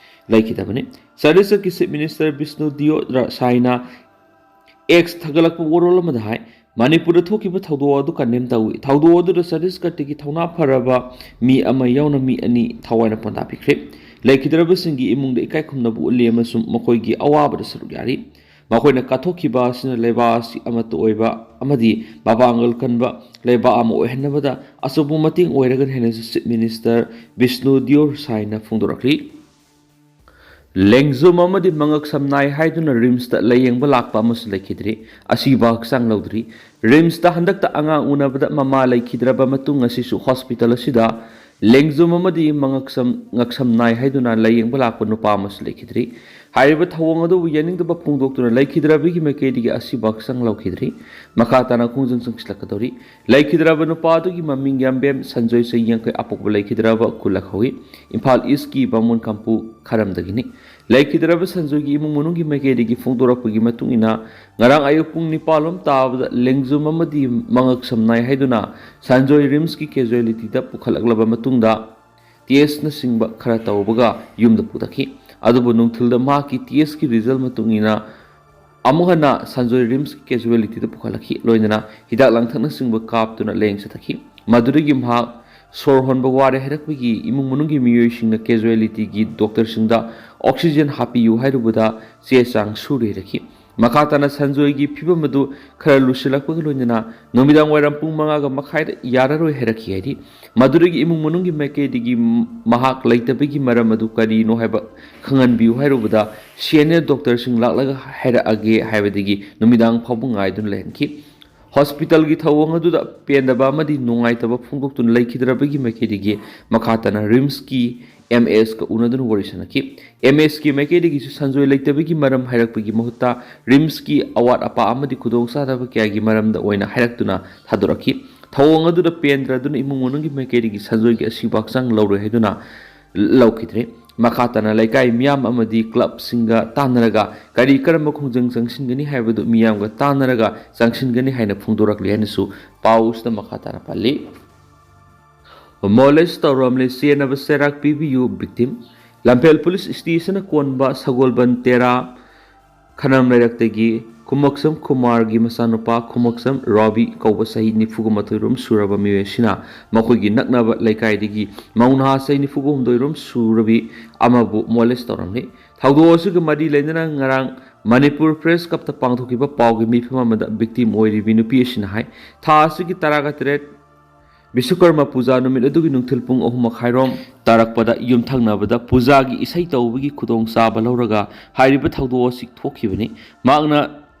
ꯂꯩꯈꯤꯗꯕꯅꯤ꯫ ꯆꯇꯤꯁꯒꯔꯒꯤ ꯆꯤꯐ ꯃꯤꯅꯤꯁꯇꯔ ꯕꯤꯁꯅꯨ ꯗꯤꯑꯣ ꯔ-, ꯁꯥꯏꯅ ꯑꯦꯛꯁ ꯊꯥꯒꯠꯂꯛꯄ ꯋꯥꯔꯣꯜ ꯑꯃꯗ ꯍꯥꯏ, ꯃꯅꯤꯄꯨꯔꯗ ꯊꯣꯛꯈꯤꯕ ꯊꯧꯗꯣꯛ ꯑꯗꯨ ꯀꯟꯗꯦꯝ ꯇꯧꯏ꯫ ꯊꯧꯗꯣꯛ ꯑꯗꯨꯗ ꯆꯇꯤꯁꯒꯔꯗꯒꯤ ꯊꯧꯅꯥ ꯐꯔꯕ ꯃꯤ ꯑꯃ ꯌꯥꯎꯅ ꯃꯤ ꯑꯅꯤ ꯊꯋꯥꯏꯅ ꯄꯣꯟꯗꯥ ꯄꯤꯈ꯭ꯔꯦ꯫ ꯂꯩꯈꯤꯗ꯭ꯔꯕꯁꯤꯡꯒꯤ ꯏꯃꯨꯡꯗ ꯏꯀꯥꯏ ꯈꯨꯝꯅꯕ ꯎꯠꯂꯤ ꯑꯃꯁꯨꯡ ꯃꯈꯣꯏꯒꯤ ꯑꯋꯥꯕꯗ ꯁꯔꯨꯛ ꯌꯥꯔꯤ꯫ ꯃꯈꯣꯏꯅ ꯀꯠꯊꯣꯛꯈꯤꯕ ꯑꯁꯤꯅ ꯂꯩꯕꯥꯛ ꯑꯁꯤ ꯑꯃꯠꯇ ꯑꯣꯏꯕ ꯑꯃꯗꯤ ꯃꯄꯥꯡꯒꯜ ꯀꯟꯕ ꯂꯩꯕꯥꯛ ꯑꯃ ꯑꯣꯏꯍꯟꯅꯕꯗ ꯑꯆꯧꯕ ꯃꯇꯦꯡ ꯑꯣꯏꯔꯒꯅꯤ ꯍꯥꯏꯅꯁꯨ ꯆꯤꯐ ꯃꯤꯅꯤꯁꯇꯔ ꯕꯤꯁꯅꯨ ꯗꯤꯑꯣ ꯁꯥꯏꯅ ꯐꯣꯡꯗꯣꯔꯛꯂꯤ꯫ ꯂꯦꯡꯖꯨꯝ ꯑꯃꯗꯤ ꯃꯉꯛꯁꯝ ꯅꯥꯏ ꯍꯥꯏꯗꯨꯅ ꯔꯤꯝꯁꯇ ꯂꯥꯌꯦꯡꯕ ꯂꯥꯛꯄ ꯑꯃꯁꯨ ꯂꯩꯈꯤꯗ꯭ꯔꯤ꯫ ꯑꯁꯤꯕ ꯍꯛꯆꯥꯡ ꯂꯧꯗ꯭ꯔꯤ꯫ ꯔꯤꯝꯁꯇ ꯍꯟꯗꯛꯇ ꯑꯉꯥꯡ ꯎꯅꯕꯗ ꯃꯃꯥ ꯂꯩꯈꯤꯗ꯭ꯔꯕ ꯃꯇꯨꯡ ꯑꯁꯤꯁꯨ ꯍꯣꯁꯄꯤꯇꯥꯜ ꯑꯁꯤꯗ ꯂꯦꯡꯖꯨꯝ ꯑꯃꯗꯤ ꯃꯉꯛꯁꯝ, ꯉꯛꯁꯝ ꯅꯥꯏ ꯍꯥꯏꯗꯨꯅ ꯂꯥꯌꯦꯡꯕ ꯂꯥꯛꯄ ꯅꯨꯄꯥ ꯑꯃꯁꯨ ꯂꯩꯈꯤꯗ꯭ꯔꯤ꯫ ꯍꯥꯏꯔꯤꯕ ꯊꯧꯑꯣꯡ ꯑꯗꯨꯕꯨ ꯌꯥꯅꯤꯡꯗꯕ ꯐꯣꯡꯗꯣꯛꯇꯨꯅ ꯂꯩꯈꯤꯗ꯭ꯔꯕꯒꯤ ꯃꯥꯏꯀꯩꯗꯒꯤ ꯑꯁꯤꯕ ꯍꯛꯆꯥꯡ ꯂꯧꯈꯤꯗ꯭ꯔꯤ꯫ ꯃꯈꯥ ꯇꯥꯅ ꯈꯣꯡꯖꯪ ꯆꯪꯁꯤꯜꯂꯛꯀꯗꯧꯔꯤ꯫ ꯂꯩꯈꯤꯗ꯭ꯔꯕ ꯅꯨꯄꯥ ꯑꯗꯨꯒꯤ ꯃꯃꯤꯡ ꯌꯥꯝꯕꯦꯝ ꯁꯟꯖꯣꯏ, ꯆꯍꯤ ꯌꯥꯡꯈꯩ, ꯑꯄꯣꯛꯄ ꯂꯩꯈꯤꯗ꯭ꯔꯕ ꯈꯨꯜꯂꯛ ꯍꯧꯏ꯫ ꯏꯝꯐꯥꯜ ꯏꯁꯀꯤ ꯕꯥꯃꯣꯟ ꯀꯥꯡꯄꯨ ꯈꯔꯝꯗꯒꯤꯅꯤ꯫ ꯂꯩꯈꯤꯗ꯭ꯔꯕ ꯁꯟꯖꯣꯏꯒꯤ ꯏꯃꯨꯡ ꯃꯅꯨꯡꯒꯤ ꯃꯥꯏꯀꯩꯗꯒꯤ ꯐꯣꯡꯗꯣꯔꯛꯄꯒꯤ ꯃꯇꯨꯡ ꯏꯟꯅ, ꯉꯔꯥꯡ ꯑꯌꯨꯛ ꯄꯨꯡ ꯅꯤꯄꯥꯜ ꯂꯣꯝ ꯇꯥꯕꯗ ꯂꯦꯡꯖꯨꯝ ꯑꯃꯗꯤ ꯃꯉꯛꯁꯝ ꯅꯥꯏ ꯍꯥꯏꯗꯨꯅ ꯁꯟꯖꯣꯏ ꯔꯤꯝꯁꯀꯤ ꯀꯦꯖꯨꯋꯦꯂꯤꯇꯤꯗ ꯄꯨꯈꯠꯂꯛꯂꯕ ꯃꯇꯨꯡꯗ, ꯇꯦꯁꯅꯆꯤꯡꯕ ꯈꯔ ꯇꯧꯕꯒ ꯌꯨꯝꯗ ꯄꯨꯊꯈꯤ꯫ ꯑꯗꯨꯕꯨ ꯅꯨꯡꯊꯤꯜꯗ ꯃꯍꯥꯛꯀꯤ ꯇꯦꯁꯀꯤ ꯔꯤꯖꯜ ꯃꯇꯨꯡ ꯏꯟꯅ ꯑꯃꯨꯛ ꯍꯟꯅ ꯁꯟꯖꯣꯏ ꯔꯤꯝꯁꯀꯤ ꯀꯦꯖꯨꯋꯦꯂꯤꯇꯤꯗ ꯄꯨꯈꯠꯂꯛꯈꯤ꯫ ꯂꯣꯏꯅꯅ ꯍꯤꯗꯥꯛ ꯂꯥꯡꯊꯛꯅꯆꯤꯡꯕ ꯀꯥꯞꯇꯨꯅ ꯂꯥꯌꯦꯡ ꯆꯠꯊꯈꯤ꯫ ꯃꯗꯨꯗꯒꯤ ꯃꯍꯥꯛ ꯁꯣꯔ ꯍꯣꯟꯕ ꯋꯥꯔꯦ ꯍꯥꯏꯔꯛꯄꯒꯤ ꯏꯃꯨꯡ ꯃꯅꯨꯡꯒꯤ ꯃꯤꯑꯣꯏꯁꯤꯡꯅ ꯀꯦꯖꯨꯋꯦꯂꯤꯇꯤꯒꯤ ꯗꯣꯛꯇꯔꯁꯤꯡꯗ ꯑꯣꯛꯁꯤꯖꯦꯟ ꯍꯥꯞꯄꯤꯌꯨ ꯍꯥꯏꯔꯨꯕꯗ ꯆꯦ ꯆꯥꯡ ꯁꯨꯔꯦ ꯍꯥꯏꯔꯛꯈꯤ꯫ ꯃꯈꯥ ꯇꯥꯅ ꯁꯟꯖꯣꯏꯒꯤ ꯐꯤꯕꯝ ꯑꯗꯨ ꯈꯔ ꯂꯨꯁꯤꯜꯂꯛꯄꯒ ꯂꯣꯏꯅꯅ ꯅꯨꯃꯤꯗꯥꯡ ꯋꯥꯏꯔꯝ ꯄꯨꯡ ꯃꯉꯥꯒ ꯃꯈꯥꯏꯗ ꯌꯥꯔꯔꯣꯏ ꯍꯥꯏꯔꯛꯈꯤ ꯍꯥꯏꯔꯤ꯫ ꯃꯗꯨꯗꯒꯤ ꯏꯃꯨꯡ ꯃꯅꯨꯡꯒꯤ ꯃꯥꯏꯀꯩꯗꯒꯤ ꯃꯍꯥꯛ ꯂꯩꯇꯕꯒꯤ ꯃꯔꯝ ꯑꯗꯨ ꯀꯔꯤꯅꯣ ꯍꯥꯏꯕ ꯈꯪꯍꯟꯕꯤꯌꯨ ꯍꯥꯏꯔꯨꯕꯗ ꯁꯤꯅꯤꯌꯔ ꯗꯣꯛꯇꯔꯁꯤꯡ ꯂꯥꯛꯂꯒ ꯍꯥꯏꯔꯛꯑꯒꯦ ꯍꯥꯏꯕꯗꯒꯤ ꯅꯨꯃꯤꯗꯥꯡ ꯐꯥꯎꯕ ꯉꯥꯏꯗꯨꯅ ꯂꯩꯍꯟꯈꯤ꯫ ꯍꯣꯁꯄꯤꯇꯥꯜꯒꯤ ꯊꯧꯑꯣꯡ ꯑꯗꯨꯗ ꯄꯦꯟꯗꯕ ꯑꯃꯗꯤ ꯅꯨꯡꯉꯥꯏꯇꯕ ꯐꯣꯡꯗꯣꯛꯇꯨꯅ ꯂꯩꯈꯤꯗ꯭ꯔꯕꯒꯤ ꯃꯥꯏꯀꯩꯗꯒꯤ ꯃꯈꯥ ꯇꯥꯅ ꯔꯤꯝꯁꯀꯤ ꯑꯦꯝ ꯑꯦꯁꯀ ꯎꯅꯗꯨꯅ ꯋꯥꯔꯤ ꯁꯥꯟꯅꯈꯤ꯫ ꯑꯦꯝ ꯑꯦꯁꯀꯤ ꯃꯥꯏꯀꯩꯗꯒꯤꯁꯨ ꯁꯟꯖꯣꯏ ꯂꯩꯇꯕꯒꯤ ꯃꯔꯝ ꯍꯥꯏꯔꯛꯄꯒꯤ ꯃꯍꯨꯠꯇ ꯔꯤꯝꯁꯀꯤ ꯑꯋꯥꯠ ꯑꯄꯥ ꯑꯃꯗꯤ ꯈꯨꯗꯣꯡꯆꯥꯗꯕ ꯀꯌꯥꯒꯤ ꯃꯔꯝꯗ ꯑꯣꯏꯅ ꯍꯥꯏꯔꯛꯇꯨꯅ ꯊꯥꯗꯣꯔꯛꯈꯤ꯫ ꯊꯧꯑꯣꯡ ꯑꯗꯨꯗ ꯄꯦꯟꯗ꯭ꯔꯗꯨꯅ ꯏꯃꯨꯡ ꯃꯅꯨꯡꯒꯤ ꯃꯥꯏꯀꯩꯗꯒꯤ ꯁꯟꯖꯣꯏꯒꯤ ꯑꯁꯤꯕ ꯍꯛꯆꯥꯡ ꯂꯧꯔꯣꯏ ꯍꯥꯏꯗꯨꯅ ꯂꯧꯈꯤꯗ꯭ꯔꯦ꯫ ꯃꯈꯥ ꯇꯥꯅ ꯂꯩꯀꯥꯏ ꯃꯤꯌꯥꯝ ꯑꯃꯗꯤ ꯀ꯭ꯂꯕꯁꯤꯡꯒ ꯇꯥꯟꯅꯔꯒ ꯀꯔꯤ ꯀꯔꯝꯕ ꯈꯣꯡꯖꯪ ꯆꯪꯁꯤꯟꯒꯅꯤ ꯍꯥꯏꯕꯗꯨ ꯃꯤꯌꯥꯝꯒ ꯇꯥꯟꯅꯔꯒ ꯆꯪꯁꯤꯟꯒꯅꯤ ꯍꯥꯏꯅ ꯐꯣꯡꯗꯣꯔꯛꯂꯤ ꯍꯥꯏꯅꯁꯨ ꯄꯥꯎꯁꯤꯗ ꯃꯈꯥ ꯇꯥꯅ ꯄꯜꯂꯤ꯫ ꯃꯣꯂꯦꯁ ꯇꯧꯔꯝꯂꯦ, ꯆꯦꯟꯅꯕ ꯆꯩꯔꯥꯛ ꯄꯤꯕꯤꯌꯨ, ꯕꯤꯛꯇꯤꯝ꯫ ꯂꯝꯐꯦꯜ ꯄꯨꯂꯤꯁ ꯁ꯭ꯇꯦꯁꯟꯅ ꯀꯣꯟꯕ ꯁꯒꯣꯜꯕꯟ ꯇꯦꯔꯥ ꯈꯅꯝ ꯂꯩꯔꯛꯇꯒꯤ ꯈꯨꯃꯛꯁꯝ ꯈꯨꯃꯥꯔꯒꯤ ꯃꯆꯥꯅꯨꯄꯥ ꯈꯨꯃꯛꯁꯝ ꯔꯣꯕꯤ ꯀꯧꯕ ꯆꯍꯤ ꯅꯤꯐꯨꯒ ꯃꯥꯊꯣꯏ ꯔꯣꯝ ꯁꯨꯔꯕ ꯃꯤꯑꯣꯏ ꯑꯁꯤꯅ ꯃꯈꯣꯏꯒꯤ ꯅꯛꯅꯕ ꯂꯩꯀꯥꯏꯗꯒꯤ ꯃꯧ ꯅꯍꯥ ꯆꯍꯤ ꯅꯤꯐꯨꯒ ꯍꯨꯝꯗꯣꯏ ꯔꯣꯝ ꯁꯨꯔꯕꯤ ꯑꯃꯕꯨ ꯃꯣꯂꯦꯁ ꯇꯧꯔꯝꯂꯤ꯫ ꯊꯧꯗꯣꯛ ꯑꯁꯤꯒ ꯃꯔꯤ ꯂꯩꯅꯅ ꯉꯔꯥꯡ ꯃꯅꯤꯄꯨꯔ ꯄ꯭ꯔꯦꯁ ꯀ꯭ꯂꯕꯇ ꯄꯥꯡꯊꯣꯛꯈꯤꯕ ꯄꯥꯎꯒꯤ ꯃꯤꯐꯝ ꯑꯃꯗ ꯕꯤꯛꯇꯤꯝ ꯑꯣꯏꯔꯤꯕꯤ ꯅꯨꯄꯤ ꯑꯁꯤꯅ ꯍꯥꯏ, ꯊꯥ ꯑꯁꯤꯒꯤ ꯇꯔꯥꯒ ꯇꯔꯦꯠ ꯕꯤꯁꯨꯀꯔꯃ ꯄꯨꯖꯥ ꯅꯨꯃꯤꯠ ꯑꯗꯨꯒꯤ ꯅꯨꯡꯊꯤꯜ ꯄꯨꯡ ꯑꯍꯨꯝ ꯃꯈꯥꯏꯔꯣꯝ ꯇꯥꯔꯛꯄꯗ ꯌꯨꯝꯊꯪꯅꯕꯗ ꯄꯨꯖꯥꯒꯤ ꯏꯁꯩ ꯇꯧꯕꯒꯤ ꯈꯨꯗꯣꯡꯆꯥꯕ ꯂꯧꯔꯒ ꯍꯥꯏꯔꯤꯕ ꯊꯧꯗꯣꯛ ꯑꯁꯤ ꯊꯣꯛꯈꯤꯕꯅꯤ꯫ ꯃꯍꯥꯛꯅ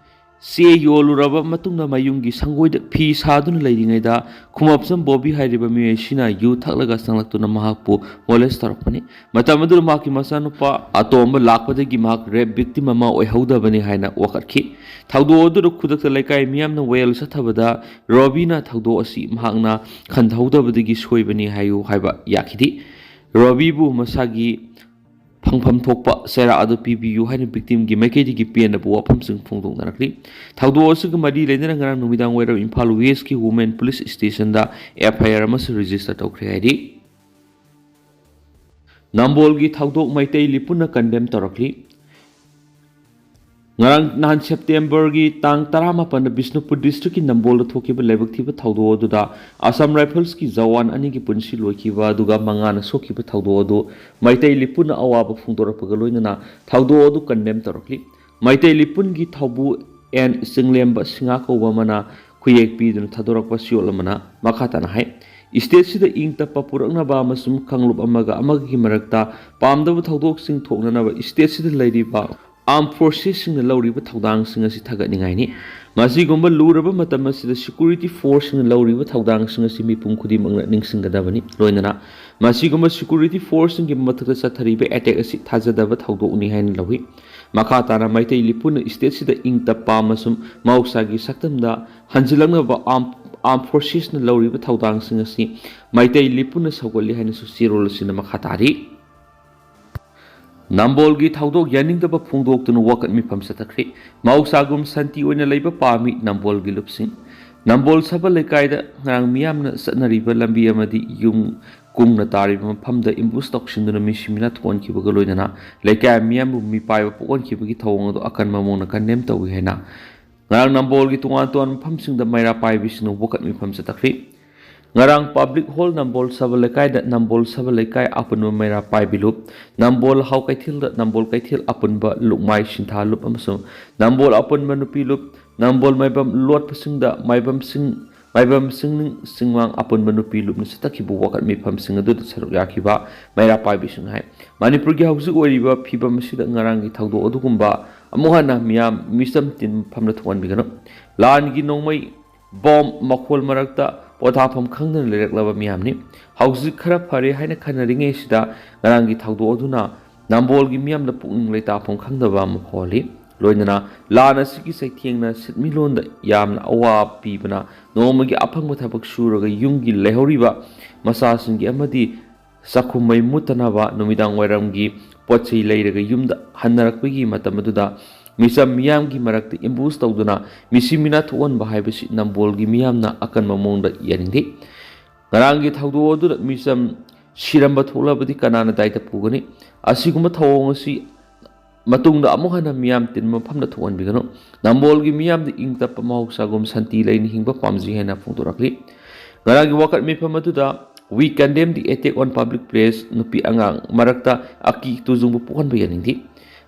ꯆꯦ ꯌꯣꯜꯂꯨꯔꯕ ꯃꯇꯨꯡꯗ ꯃꯌꯨꯝꯒꯤ ꯁꯪꯒꯣꯏꯗ ꯐꯤ ꯁꯥꯗꯨꯅ ꯂꯩꯔꯤꯉꯩꯗ ꯈꯨꯃꯞꯁꯝ ꯕꯣꯕꯤ ꯍꯥꯏꯔꯤꯕ ꯃꯤꯑꯣꯏ ꯑꯁꯤꯅ ꯌꯨ ꯊꯛꯂꯒ ꯆꯪꯂꯛꯇꯨꯅ ꯃꯍꯥꯛꯄꯨ ꯃꯣꯂꯦꯁ ꯇꯧꯔꯛꯄꯅꯤ꯫ ꯃꯇꯝ ꯑꯗꯨꯗ ꯃꯍꯥꯛꯀꯤ ꯃꯆꯥꯅꯨꯄꯥ ꯑꯇꯣꯝꯕ ꯂꯥꯛꯄꯗꯒꯤ ꯃꯍꯥꯛ ꯔꯦꯞ ꯕꯤꯛꯇꯤꯝ ꯑꯃ ꯑꯣꯏꯍꯧꯗꯕꯅꯤ ꯍꯥꯏꯅ ꯋꯥꯀꯠꯈꯤ꯫ ꯊꯧꯗꯣꯛ ꯑꯗꯨꯗ ꯈꯨꯗꯛꯇ ꯂꯩꯀꯥꯏ ꯃꯤꯌꯥꯝꯅ ꯋꯥꯌꯦꯜ ꯆꯠꯊꯕꯗ ꯔꯣꯕꯤꯅ ꯊꯧꯗꯣꯛ ꯑꯁꯤ ꯃꯍꯥꯛꯅ ꯈꯟꯊꯍꯧꯗꯕꯗꯒꯤ ꯁꯣꯏꯕꯅꯤ ꯍꯥꯏꯌꯨ ꯍꯥꯏꯕ ꯌꯥꯈꯤꯗꯦ꯫ ꯔꯣꯕꯤꯕꯨ ꯃꯁꯥꯒꯤ ꯐꯪꯐꯝ ꯊꯣꯛꯄ ꯆꯩꯔꯥꯛ ꯑꯗꯨ ꯄꯤꯕꯤꯌꯨ ꯍꯥꯏꯅ ꯕꯤꯛꯇꯤꯝꯒꯤ ꯃꯥꯏꯀꯩꯗꯒꯤ ꯄꯦꯟꯗꯕ ꯋꯥꯐꯝꯁꯤꯡ ꯐꯣꯡꯗꯣꯛꯅꯔꯛꯂꯤ꯫ ꯊꯧꯗꯣꯛ ꯑꯁꯤꯒ ꯃꯔꯤ ꯂꯩꯅꯅ ꯉꯔꯥꯡ ꯅꯨꯃꯤꯗꯥꯡ ꯋꯥꯏꯔꯝ ꯏꯝꯐꯥꯜ ꯋꯦꯁꯀꯤ ꯋꯨꯃꯦꯟ ꯄꯨꯂꯤꯁ ꯁ꯭ꯇꯦꯁꯟꯗ ꯑꯦꯐ ꯑꯥꯏ ꯑꯥꯔ ꯑꯃꯁꯨ ꯔꯦꯖꯤꯁꯇꯔ ꯇꯧꯈ꯭ꯔꯦ ꯍꯥꯏꯔꯤ꯫ ꯅꯝꯕꯣꯜꯒꯤ ꯊꯧꯗꯣꯛ ꯃꯩꯇꯩ ꯂꯤꯄꯨꯅ ꯀꯟꯗꯦꯝ ꯇꯧꯔꯛꯂꯤ꯫ ꯉꯔꯥꯡ ꯅꯍꯥꯟ ꯁꯦꯞꯇꯦꯝꯕꯔꯒꯤ ꯇꯥꯡ ꯇꯔꯥꯃꯥꯄꯟꯗ ꯕꯤꯁꯅꯨꯄꯨꯔ ꯗꯤꯁꯇ꯭ꯔꯤꯛꯀꯤ ꯅꯝꯕꯣꯜꯗ ꯊꯣꯛꯈꯤꯕ ꯂꯥꯏꯕꯛ ꯊꯤꯕ ꯊꯧꯗꯣꯛ ꯑꯗꯨꯗ ꯑꯁꯥꯝ ꯔꯥꯏꯐꯜꯁꯀꯤ ꯖꯋꯥꯟ ꯑꯅꯤꯒꯤ ꯄꯨꯟꯁꯤ ꯂꯣꯏꯈꯤꯕ ꯑꯗꯨꯒ ꯃꯉꯥꯅ ꯁꯣꯛꯈꯤꯕ ꯊꯧꯗꯣꯛ ꯑꯗꯨ ꯃꯩꯇꯩ ꯂꯤꯄꯨꯅ ꯑꯋꯥꯕ ꯐꯣꯡꯗꯣꯔꯛꯄꯒ ꯂꯣꯏꯅꯅ ꯊꯧꯗꯣꯛ ꯑꯗꯨ ꯀꯟꯗꯦꯝ ꯇꯧꯔꯛꯂꯤ꯫ ꯃꯩꯇꯩ ꯂꯤꯄꯨꯟꯒꯤ ꯊꯧꯕꯨ ꯑꯦꯟ ꯆꯤꯡꯂꯦꯝꯕ ꯁꯤꯡꯍꯥ ꯀꯧꯕ ꯑꯃꯅ ꯈꯨꯌꯦꯛ ꯄꯤꯗꯨꯅ ꯊꯥꯗꯣꯔꯛꯄ ꯆꯌꯣꯜ ꯑꯃꯅ ꯃꯈꯥ ꯇꯥꯅ ꯍꯥꯏ, ꯏꯁꯇꯦꯠꯁꯤꯗ ꯏꯪ ꯇꯞꯄ ꯄꯨꯔꯛꯅꯕ ꯑꯃꯁꯨꯡ ꯀꯥꯡꯂꯨꯞ ꯑꯃꯒ ꯑꯃꯒꯒꯤ ꯃꯔꯛꯇ ꯄꯥꯝꯗꯕ ꯊꯧꯗꯣꯛꯁꯤꯡ ꯊꯣꯛꯅꯅꯕ ꯏꯁꯇꯦꯠꯁꯤꯗ ꯂꯩꯔꯤꯕ ꯑꯥꯔꯝ ꯐꯣꯔꯁꯦꯁꯁꯤꯡꯅ ꯂꯧꯔꯤꯕ ꯊꯧꯗꯥꯡꯁꯤꯡ ꯑꯁꯤ ꯊꯥꯒꯠꯅꯤꯡꯉꯥꯏꯅꯤ꯫ ꯃꯁꯤꯒꯨꯝꯕ ꯂꯨꯔꯕ ꯃꯇꯝ ꯑꯁꯤꯗ ꯁꯦꯀ꯭ꯌꯨꯔꯤꯇꯤ ꯐꯣꯔꯁꯁꯤꯡꯅ ꯂꯧꯔꯤꯕ ꯊꯧꯗꯥꯡꯁꯤꯡ ꯑꯁꯤ ꯃꯤꯄꯨꯝ ꯈꯨꯗꯤꯡꯃꯛꯅ ꯅꯤꯡꯁꯤꯡꯒꯗꯕꯅꯤ꯫ ꯂꯣꯏꯅꯅ ꯃꯁꯤꯒꯨꯝꯕ ꯁꯦꯀ꯭ꯌꯨꯔꯤꯇꯤ ꯐꯣꯔꯁꯁꯤꯡꯒꯤ ꯃꯊꯛꯇ ꯆꯠꯊꯔꯤꯕ ꯑꯦꯇꯦꯛ ꯑꯁꯤ ꯊꯥꯖꯗꯕ ꯊꯧꯗꯣꯛꯅꯤ ꯍꯥꯏꯅ ꯂꯧꯏ꯫ ꯃꯈꯥ ꯇꯥꯅ ꯃꯩꯇꯩ ꯂꯤꯄꯨꯅ ꯏꯁꯇꯦꯠꯁꯤꯗ ꯏꯪ ꯇꯞꯄ ꯑꯃꯁꯨꯡ ꯃꯍꯧꯁꯥꯒꯤ ꯁꯛꯇꯝꯗ ꯍꯟꯖꯤꯜꯂꯛꯅꯕ ꯑꯥꯔꯝ, ꯑꯥꯔꯝ ꯐꯣꯔꯁꯦꯁꯅ ꯂꯧꯔꯤꯕ ꯊꯧꯗꯥꯡꯁꯤꯡ ꯑꯁꯤ ꯃꯩꯇꯩ ꯂꯤꯄꯨꯅ ꯁꯧꯒꯠꯂꯤ ꯍꯥꯏꯅꯁꯨ ꯆꯦꯔꯣꯜ ꯑꯁꯤꯅ ꯃꯈꯥ ꯇꯥꯔꯤ꯫ ꯅꯝꯕꯣꯜꯒꯤ ꯊꯧꯗꯣꯛ ꯌꯥꯅꯤꯡꯗꯕ ꯐꯣꯡꯗꯣꯛꯇꯨꯅ ꯋꯥꯀꯠ ꯃꯤꯐꯝ ꯆꯠꯊꯈ꯭ꯔꯤ꯫ ꯃꯍꯧꯁꯥꯒꯨꯝ ꯁꯥꯟꯇꯤ ꯑꯣꯏꯅ ꯂꯩꯕ ꯄꯥꯝꯃꯤ ꯅꯝꯕꯣꯜꯒꯤ ꯂꯨꯞꯁꯤꯡ꯫ ꯅꯝꯕꯣꯜ ꯁꯚꯥ ꯂꯩꯀꯥꯏꯗ ꯉꯔꯥꯡ ꯃꯤꯌꯥꯝꯅ ꯆꯠꯅꯔꯤꯕ ꯂꯝꯕꯤ ꯑꯃꯗꯤ ꯌꯨꯝ ꯀꯨꯡꯅ ꯇꯥꯔꯤꯕ ꯃꯐꯝꯗ ꯑꯦꯝꯕꯨꯁ ꯇꯧꯁꯤꯟꯗꯨꯅ ꯃꯤꯁꯤ ꯃꯤꯅꯥ ꯊꯣꯛꯍꯟꯈꯤꯕꯒ ꯂꯣꯏꯅꯅ ꯂꯩꯀꯥꯏ ꯃꯤꯌꯥꯝꯕꯨ ꯃꯤꯄꯥꯏꯕ ꯄꯣꯛꯍꯟꯈꯤꯕꯒꯤ ꯊꯧꯑꯣꯡ ꯑꯗꯨ ꯑꯀꯟꯕ ꯃꯑꯣꯡꯗ ꯀꯟꯗꯦꯝ ꯇꯧꯏ ꯍꯥꯏꯅ ꯉꯔꯥꯡ ꯅꯝꯕꯣꯜꯒꯤ ꯇꯣꯉꯥꯟ ꯇꯣꯉꯥꯟꯕ ꯃꯐꯝꯁꯤꯡꯗ ꯃꯩꯔꯥ ꯄꯥꯏꯕꯤꯁꯤꯡꯅ ꯋꯥꯀꯠ ꯃꯤꯐꯝ ꯆꯠꯊꯈ꯭ꯔꯤ꯫ ꯉꯔꯥꯡ ꯄꯕ꯭ꯂꯤꯛ ꯍꯣꯜ ꯅꯝꯕꯣꯜ ꯁꯚꯥ ꯂꯩꯀꯥꯏꯗ ꯅꯝꯕꯣꯜ ꯁꯚꯥ ꯂꯩꯀꯥꯏ ꯑꯄꯨꯟꯕ ꯃꯩꯔꯥ ꯄꯥꯏꯕꯤ ꯂꯨꯞ, ꯅꯝꯕꯣꯜ ꯍꯥꯎ ꯀꯩꯊꯦꯜꯗ ꯅꯝꯕꯣꯜ ꯀꯩꯊꯦꯜ ꯑꯄꯨꯟꯕ ꯂꯨꯞꯃꯥꯏ ꯁꯤꯟꯊꯥ ꯂꯨꯞ ꯑꯃꯁꯨꯡ ꯅꯝꯕꯣꯜ ꯑꯄꯨꯟꯕ ꯅꯨꯄꯤ ꯂꯨꯞ, ꯅꯝꯕꯣꯜ ꯃꯥꯏꯕꯝ ꯂꯣꯠꯄꯁꯤꯡꯗ ꯃꯥꯏꯕꯝꯁꯤꯡ, ꯃꯥꯏꯕꯝ ꯁꯤꯡꯅꯤꯡ ꯁꯤꯡꯃꯥꯡ ꯑꯄꯨꯟꯕ ꯅꯨꯄꯤ ꯂꯨꯞꯅ ꯆꯠꯊꯈꯤꯕ ꯋꯥꯀꯠ ꯃꯤꯐꯝꯁꯤꯡ ꯑꯗꯨꯗ ꯁꯔꯨꯛ ꯌꯥꯈꯤꯕ ꯃꯩꯔꯥ ꯄꯥꯏꯕꯤꯁꯤꯡ ꯍꯥꯏ꯫ ꯃꯅꯤꯄꯨꯔꯒꯤ ꯍꯧꯖꯤꯛ ꯑꯣꯏꯔꯤꯕ ꯐꯤꯕꯝ ꯑꯁꯤꯗ ꯉꯔꯥꯡꯒꯤ ꯊꯧꯗꯣꯛ ꯑꯗꯨꯒꯨꯝꯕ ꯑꯃꯨꯛ ꯍꯟꯅ ꯃꯤꯌꯥꯝ ꯃꯤꯆꯝ ꯇꯤꯟꯐꯝꯗ ꯊꯣꯛꯍꯟꯕꯤꯒꯅꯨ꯫ ꯂꯥꯟꯒꯤ ꯅꯣꯡꯃꯩ ꯕꯣꯝ ꯃꯈꯣꯜ ꯃꯔꯛꯇ ꯄꯣꯊꯥꯐꯝ ꯈꯪꯗꯅ ꯂꯩꯔꯛꯂꯕ ꯃꯤꯌꯥꯝꯅꯤ꯫ ꯍꯧꯖꯤꯛ ꯈꯔ ꯐꯔꯦ ꯍꯥꯏꯅ ꯈꯟꯅꯔꯤꯉꯩꯁꯤꯗ ꯉꯔꯥꯡꯒꯤ ꯊꯧꯗꯣꯛ ꯑꯗꯨꯅ ꯅꯝꯕꯣꯜꯒꯤ ꯃꯤꯌꯥꯝꯗ ꯄꯨꯛꯅꯤꯡ ꯂꯩꯇꯥꯐꯝ ꯈꯪꯗꯕ ꯑꯃ ꯐꯥꯎꯍꯜꯂꯤ꯫ ꯂꯣꯏꯅꯅ ꯂꯥꯟ ꯑꯁꯤꯒꯤ ꯆꯩꯊꯦꯡꯅ ꯁꯤꯟꯃꯤꯠꯂꯣꯟꯗ ꯌꯥꯝꯅ ꯑꯋꯥꯕ ꯄꯤꯕꯅ ꯅꯣꯡꯃꯒꯤ ꯑꯐꯪꯕ ꯊꯕꯛ ꯁꯨꯔꯒ ꯌꯨꯝꯒꯤ ꯂꯩꯍꯧꯔꯤꯕ ꯃꯆꯥꯁꯤꯡꯒꯤ ꯑꯃꯗꯤ ꯆꯥꯛꯈꯨꯝ ꯃꯩ ꯃꯨꯠꯇꯅꯕ ꯅꯨꯃꯤꯗꯥꯡ ꯋꯥꯏꯔꯝꯒꯤ ꯄꯣꯠ ꯆꯩ ꯂꯩꯔꯒ ꯌꯨꯝꯗ ꯍꯟꯅꯔꯛꯄꯒꯤ ꯃꯇꯝ ꯑꯗꯨꯗ ꯃꯤꯆꯝ ꯃꯤꯌꯥꯝꯒꯤ ꯃꯔꯛꯇ ꯑꯦꯝꯕꯨꯁ ꯇꯧꯗꯨꯅ ꯃꯤꯁꯤ ꯃꯤꯅꯥ ꯊꯣꯛꯍꯟꯕ ꯍꯥꯏꯕꯁꯤ ꯅꯝꯕꯣꯜꯒꯤ ꯃꯤꯌꯥꯝꯅ ꯑꯀꯟꯕ ꯃꯑꯣꯡꯗ ꯌꯥꯅꯤꯡꯗꯦ꯫ ꯉꯔꯥꯡꯒꯤ ꯊꯧꯗꯣꯛ ꯑꯗꯨꯗ ꯃꯤꯆꯝ ꯁꯤꯔꯝꯕ ꯊꯣꯛꯂꯕꯗꯤ ꯀꯅꯥꯅ ꯗꯥꯏꯇ ꯄꯨꯒꯅꯤ? ꯑꯁꯤꯒꯨꯝꯕ ꯊꯧꯑꯣꯡ ꯑꯁꯤ ꯃꯇꯨꯡꯗ ꯑꯃꯨꯛ ꯍꯟꯅ ꯃꯤꯌꯥꯝ ꯇꯤꯟꯕ ꯃꯐꯝꯗ ꯊꯣꯛꯍꯟꯕꯤꯒꯅꯨ꯫ ꯅꯝꯕꯣꯜꯒꯤ ꯃꯤꯌꯥꯝꯗ ꯏꯪ ꯇꯞꯄ ꯃꯍꯧꯁꯥꯒꯨꯝ ꯁꯥꯟꯇꯤ ꯂꯩꯅ ꯍꯤꯡꯕ ꯄꯥꯝꯖꯩ ꯍꯥꯏꯅ ꯐꯣꯡꯗꯣꯔꯛꯂꯤ꯫ ꯉꯔꯥꯡꯒꯤ ꯋꯥꯀꯠ ꯃꯤꯐꯝ ꯑꯗꯨꯗ "We condemn the attack on public place", ꯅꯨꯄꯤ ꯑꯉꯥꯡ ꯃꯔꯛꯇ ꯑꯀꯤ ꯇꯨꯖꯨꯡꯕ ꯄꯣꯛꯍꯟꯕ ꯌꯥꯅꯤꯡꯗꯦ,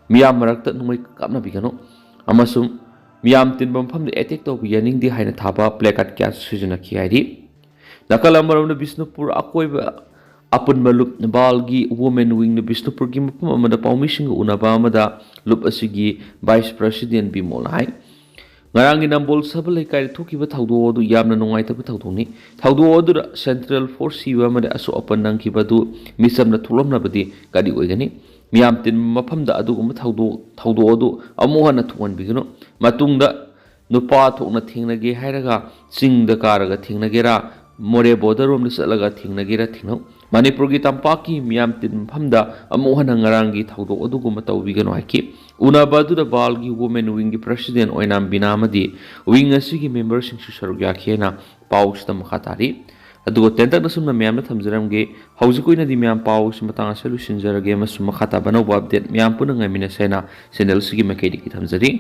ꯃꯤꯌꯥꯝ ꯃꯔꯛꯇ ꯅꯣꯡꯃꯩ ꯀꯥꯞꯅꯕꯤꯒꯅꯨ ꯑꯃꯁꯨꯡ ꯃꯤꯌꯥꯝ ꯇꯤꯟꯕ ꯃꯐꯝꯗ ꯑꯦꯇꯦꯛ ꯇꯧꯕ ꯌꯥꯅꯤꯡꯗꯦ ꯍꯥꯏꯅ ꯊꯥꯕ placard ꯀꯌꯥꯁꯨ ꯁꯤꯖꯤꯟꯅꯈꯤ ꯍꯥꯏꯔꯤ꯫ ꯅꯥꯀꯜ ꯑꯃꯔꯣꯝꯗ ꯕꯤꯁꯅꯨꯄꯨꯔ ꯑꯀꯣꯏꯕ ꯑꯄꯨꯟꯕ ꯂꯨꯞ ꯕꯥꯜꯒꯤ Women Wingꯅ ꯕꯤꯁꯅꯨꯄꯨꯔꯒꯤ ꯃꯐꯝ ꯑꯃꯗ ꯄꯥꯎꯃꯤꯁꯤꯡꯒ ꯎꯅꯕ ꯑꯃꯗ ꯂꯨꯞ ꯑꯁꯤꯒꯤ Vice President ꯕꯤꯃꯣꯜꯅ ꯍꯥꯏ, ꯉꯔꯥꯡꯒꯤ ꯅꯝꯕꯣꯜ ꯁꯕ ꯂꯩꯀꯥꯏꯗ ꯊꯣꯛꯈꯤꯕ ꯊꯧꯗꯣꯛ ꯑꯗꯨ ꯌꯥꯝꯅ ꯅꯨꯡꯉꯥꯏꯇꯕ ꯊꯧꯗꯣꯛꯅꯤ꯫ ꯊꯧꯗꯣꯛ ꯑꯗꯨꯗ Central Force ꯁꯤꯕ ꯑꯃꯗꯤ ꯑꯁꯣꯛ ꯑꯄꯟ ꯅꯪꯈꯤꯕ ꯑꯗꯨ ꯃꯤꯆꯝꯅ ꯊꯣꯛꯂꯝꯂꯕꯗꯤ ꯀꯔꯤ ꯑꯣꯏꯒꯅꯤ? ꯃꯤꯌꯥꯝ ꯇꯤꯟꯕ ꯃꯐꯝꯗ ꯑꯗꯨꯒꯨꯝꯕ ꯊꯧꯗꯣꯛ ꯊꯧꯗꯣꯛ ꯑꯗꯨ ꯑꯃꯨꯛ ꯍꯟꯅ ꯊꯣꯛꯍꯟꯕꯤꯒꯅꯨ꯫ ꯃꯇꯨꯡꯗ ꯅꯨꯄꯥ ꯊꯣꯛꯅ ꯊꯦꯡꯅꯒꯦ ꯍꯥꯏꯔꯒ ꯆꯤꯡꯗ ꯀꯥꯔꯒ ꯊꯦꯡꯅꯒꯦꯔꯥ, ꯃꯣꯔꯦ border ꯔꯣꯝꯗ ꯆꯠꯂꯒ ꯊꯦꯡꯅꯒꯦꯔꯥ ꯊꯦꯡꯅꯧ꯫ ꯃꯅꯤꯄꯨꯔꯒꯤ ꯇꯝꯄꯥꯛꯀꯤ ꯃꯤꯌꯥꯝ ꯇꯤꯟꯕ ꯃꯐꯝꯗ ꯑꯃꯨꯛ ꯍꯟꯅ ꯉꯔꯥꯡꯒꯤ ꯊꯧꯗꯣꯛ ꯑꯗꯨꯒꯨꯝꯕ ꯇꯧꯕꯤꯒꯅꯨ ꯍꯥꯏꯈꯤ꯫ ꯎꯅꯕ ꯑꯗꯨꯗ ꯕꯥꯜꯒꯤ Women Wingꯒꯤ President ꯑꯣꯏꯅꯥꯝ ꯕꯤꯅꯥ ꯑꯃꯗꯤ Wing ꯑꯁꯤꯒꯤ memberꯁꯤꯡꯁꯨ ꯁꯔꯨꯛ ꯌꯥꯈꯤ ꯍꯥꯏꯅ ꯄꯥꯎꯁꯤꯗ ꯃꯈꯥ ꯇꯥꯔꯤ꯫ ꯑꯗꯨꯒ ꯇꯦꯟꯇꯛꯅ ꯁꯨꯝꯅ ꯃꯌꯥꯝꯗ ꯊꯝꯖꯔꯝꯒꯦ꯫ ꯍꯧꯖꯤꯛꯀꯤ ꯑꯣꯏꯅꯗꯤ ꯃꯌꯥꯝ ꯄꯥꯎꯁꯤ ꯃꯇꯥꯡ ꯑꯁꯤꯗ ꯂꯣꯏꯁꯤꯟꯖꯔꯒꯦ ꯑꯃꯁꯨꯡ ꯃꯈꯥ ꯇꯥꯕ ꯑꯅꯧꯕ update ꯃꯌꯥꯝ ꯄꯨꯟꯅ ꯉꯥꯏꯃꯤꯟꯅꯁꯦ ꯍꯥꯏꯅ channel ꯑꯁꯤꯒꯤ ꯃꯥꯏꯀꯩꯗꯒꯤ ꯊꯝꯖꯔꯤ꯫